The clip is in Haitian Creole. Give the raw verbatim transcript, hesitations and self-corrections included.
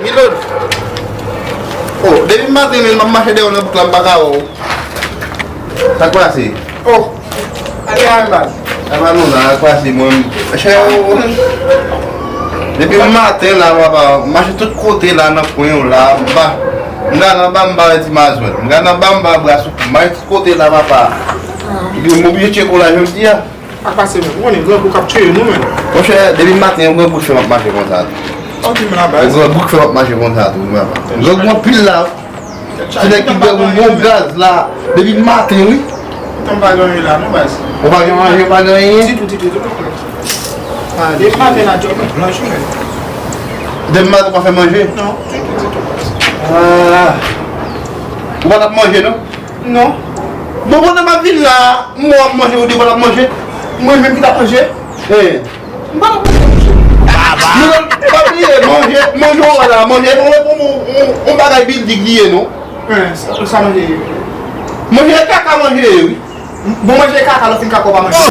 Milod. Oh, depi maten menm m ap mache dèyè w nan bouk la, m pa ka wè w. Sa k pase? Oh, ale a baz. Sa pa nou la, sa k pase mwen. Chè, oh. Depi maten la, papa, m mache tout kote la nan kwen yo la, m pa, m gade anba m pa wè ti mazwèl. M gade anba m pa wè bras ou, m mache tout kote la, papa. Epi m oblije tcheke w la jodi a. Ak pase menm, ou konnen grangou k ap tiye nou menm. Monchè, depi maten yon grangou k fè m ap mache konsa tou. Ok, men la baz. Yon grangou k fè m ap mache konsa tou, wi papa. Grangou anpil la. Se nèg ki bèv yon bon gaz la. Depi maten, wi. Poutan m pa gen anyen la, non, baz. Ou pa gen manje, ou pa gen anyen? Ditou, ditou, ditou. Ah, depi maten la, djòb mwen blanch, wi, men. Depi maten ou pa fè manje? Non, ditou, ditou, baz. Ah. Ou pa t ap manje, non? Non. Bon, pandan m ap vin la, m wè w ap manje, ou di w pa t ap manje. Mwen menm ki t ap manje? Eh. M pa t ap manje, monchè. Men, pa bliye, manje, manje w wè la, manje, e pa yon, yon, yon, yon bagay bildik li ye, non. Eh, sa, sa manje ye? Manje e kaka manje ye, wi. Bon, manje e kaka, lè w fin kaka, w pa manje.